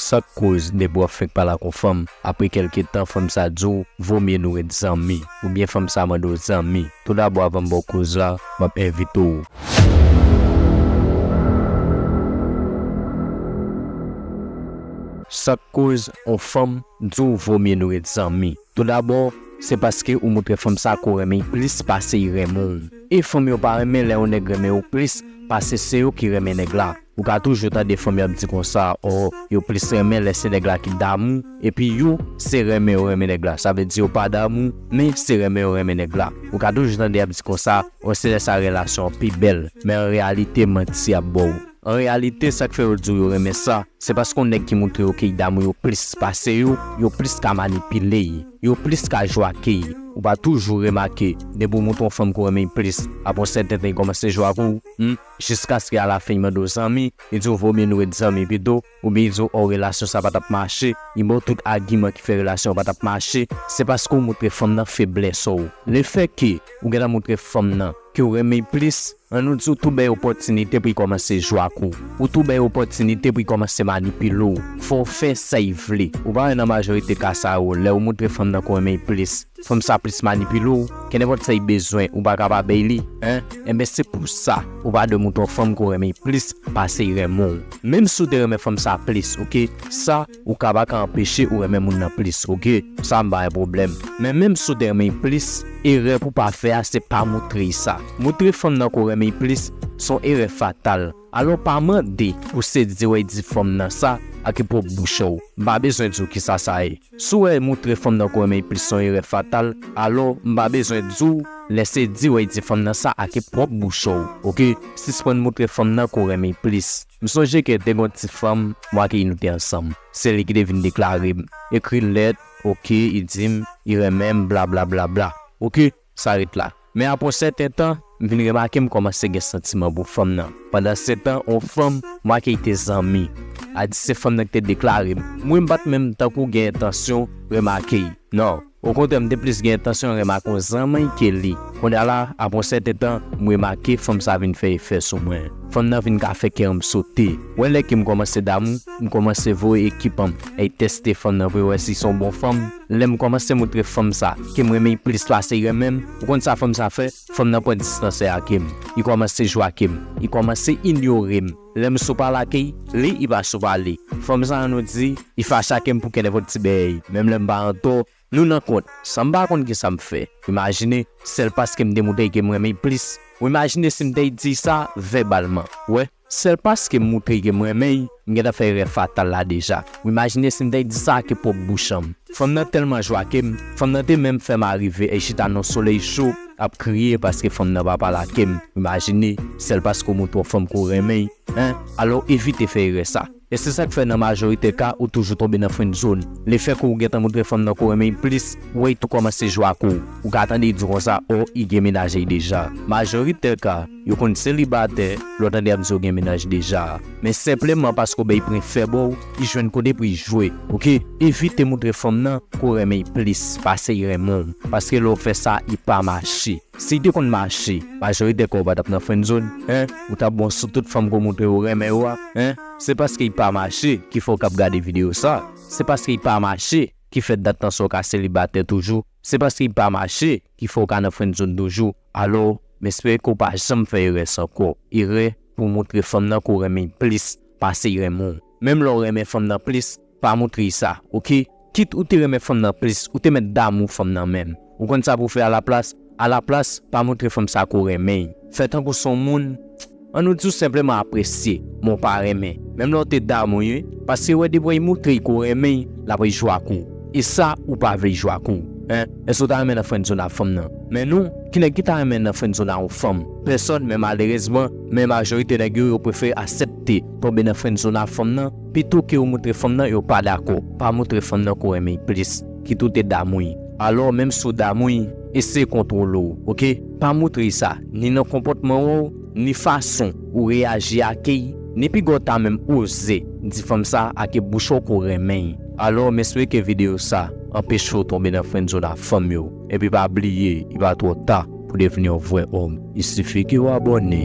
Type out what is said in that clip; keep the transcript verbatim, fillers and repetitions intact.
Sa k koz depi w ap fenk pale ak yon fanm, apre kèlke tan fanm sa di w, vomye nou ret zanmi, oubyen fanm sa mande w zanmi? Toudabò, avan m ba w koz la, m ap envite w. Sa k koz yon fanm di w vomye nou ret zanmi? Toudabò, se paske ou montre fanm sa ke w renmen l plis pase l renmen w. E fanm yo pa renmen lè yon nèg renmen yo plis pase se yo ki renmen nèg la. Ou ka toujou tande fanm yo ap di konsa, o, yo plis renmen lè se nèg la ki damou, epi yo, se renmen yo renmen nèg la. Sa vle di yo pa damou, men se renmen yo renmen nèg la. Ou ka toujou tande y ap di konsa, o, se lè sa relasyon an pi bèl. Men an reyalite, manti y ap ba w. An reyalite, sa k fè yo di w yo renmen sa, se paske yon nèg ki montre yo ke l damou yo plis pase yo, yo plis ka manipile l, yo plis ka jwe ak li. Ou pa toujou remake, depi w montre yon fanm ke w renmen l plis, apre yon sèten tan, li kòmanse jwe ak ou, hmm, jiskaske alafen li mande w zanmi, li di w vomye nou ret zanmi pito, oubyen li di w, o, relasyon sa pa t ap mache, li ba w tout agiman ki fè relasyon an pa t ap mache, se paske w montre fanm nan feblès ou. Lefètke ou gentan montre fanm nan ke w renmen l plis, an nou di w tou bay opòtinite pou l kòmanse jwe ak ou. Ou tou bay opòtinite pou l kòmanse manipile w. Fò w fè sa l vle. Ou pa wè nan majorite ka sa yo, lè w montre fanm nan ke w renmen l plis, fanm sa plis manipile w, kenenpòt sa l bezwen, ou pa ka pa bay li, en? Enben, se pou sa, ou pa dwe montre yon fanm ke w renmen l plis pase l renmen w. Menm si w te renmen fanm sa plis, oke? Sa, ou ka pa ka anpeche ou renmen moun nan plis, oke? Sa m pa gen pwoblèm. Men menm si w te renmen l plis, erè pou w pa fè a, se pa montre l sa. Montre fanm nan ke w renmen l plis, se yon erè fatal. Alò, pa mande pou se di w al di fanm nan sa ak pwòp bouch ou. M pa bezwen di w kisa sa ye. Si w wè montre fanm nan ke w renmen l plis se yon erè fatal, alò, m pa bezwen di w lè se di w al di fanm nan sa ak pwòp bouch ou, oke? Sispann montre fanm nan ke w renmen l plis. M sonje ke te gen yon ti fanm, m ak li nou te ansanm. Se li ki te vin deklare m. Ekri lèt, oke, li di m, li renmen m, bla, bla, bla, bla. Oke, sa ret la. Men apre yon sèten tan, m vin remake m kòmanse gen santiman pou fanm nan. Pandansetan, yon fanm, m ak li te zanmi. A di se fanm nan ki te deklare m. Mwen, m pa t menm tankou gen entansyon remake l. Non. Okontrè, m te plis gen entansyon remake yon zanmi ke li. Kounye a la, apre yon sèten tan, m remake fanm sa vin fè efè sou mwen. Fanm nan vin ka fè kè m sote. Wè lè ke m kòmanse damou, m kòmanse voye ekip an m. Al tèste fanm nan pou yo wè si se yon bon fanm. Lè m kòmanse montre fanm sa ke m renmen l plis pase l renmen m, ou konn sa fanm sa fè? Fanm nan pran distans li ak m. Li kòmanse jwe ak m. Li kòmanse inyore m. Lè m sou pale ak li, li, li pa sou pale. Fanm sa, an nou di, li fache ak m pou kenenpòt ti bèy. Menm lè m pa antò, nou nan kont. San m pa konn kisa m fè. Imajine, sèl paske m te montre l ke m renmen l plis. Ou imajine si m te di sa vèbalman. Ou wè, sèl paske m montre l ke m renmen l, m gentan fè erè fatal la deja. Ou imajine si m te di sa ak pwòp bouch an m. Fanm nan tèlman jwe ak m, fanm nan te menm fè m arive e chita nan yon solèy cho, ap kriye paske fanm nan pa pale ak m. Imajine, sèl paske w montre yon fanm ke w renmen l, en? Alò, evite fè erè sa. E se sa k fè nan majorite ka, ou toujou tonbe nan friendzone. Lefètke w gentan montre fanm nan ke w renmen l plis, ou wè l tou kòmanse jwe ak ou. Ou ka tande l di konsa, o, li gen mennaj li deja. Majorite ka, yo konn selibatè, lè w tande y ap di yo gen mennaj deja. Men senpleman paske w bay pwen fèb ou, li jwenn kote pou li jwe, oke? Evite montre fanm nan ke w renmen l plis pase l renmen w. Paske lè w fè sa, li pa mache. Si l te konn mache, majorite ka w pa t ap nan friendzone, en? Ou t ap bon sou tout fanm ke w montre w renmen yo a, en? Se paske l pa mache ki fè w k ap gade videyo sa. Se paske l pa mache ki fè dat lan sa w ka selibatè toujou. Se paske l pa mache ki fè w ka nan friendzone toujou. Alò, m espere ke w pa janm fè erè sa ankò. Erè pou w montre fanm nan ke w renmen l plis pase l renmen w. Menm lè w renmen fanm nan plis, pa montre l sa, oke? Kit ou te renmen fanm nan plis, ou te mèt damou fanm nan menm. Ou konn sa pou w fè alaplas? Alaplas, pa montre fanm sa ke w renmen l. Fè tankou se yon moun, an nou di w senpleman apresye, men w pa renmen. Menm lè w te damou l, wi, paske wè depi w montre l ke w renmen l, l ap jwe ak ou. E sa, ou pa vle l jwe ak ou. En? Èske w ta renmen nan friendzone ak fanm nan? Men nou, ki nèg ki ta renmen nan friendzone ak yon fanm? Pèsòn, men malerezman, men majorite nèg yo, yo prefere aksepte tonbe nan friendzone ak fanm nan, pito ke yo montre fanm nan yo pa dakò. Pa montre fanm nan ke w renmen l plis, kit ou te damou l. Alò, menm si w damou l, eseye kontwole w, oke? Pa montre l sa, ni nan konpòtman w, ni fason ou reyaji ak li, ni piga w ta menm oze di fanm sa ak bouch ou ke w renmen l. Alò, m espere ke videyo sa anpeche w tonbe nan friendzone ak fanm yo. Epi pa bliye, li pa twò ta pou w devni yon vrè òm. Il suffit ke w abòne.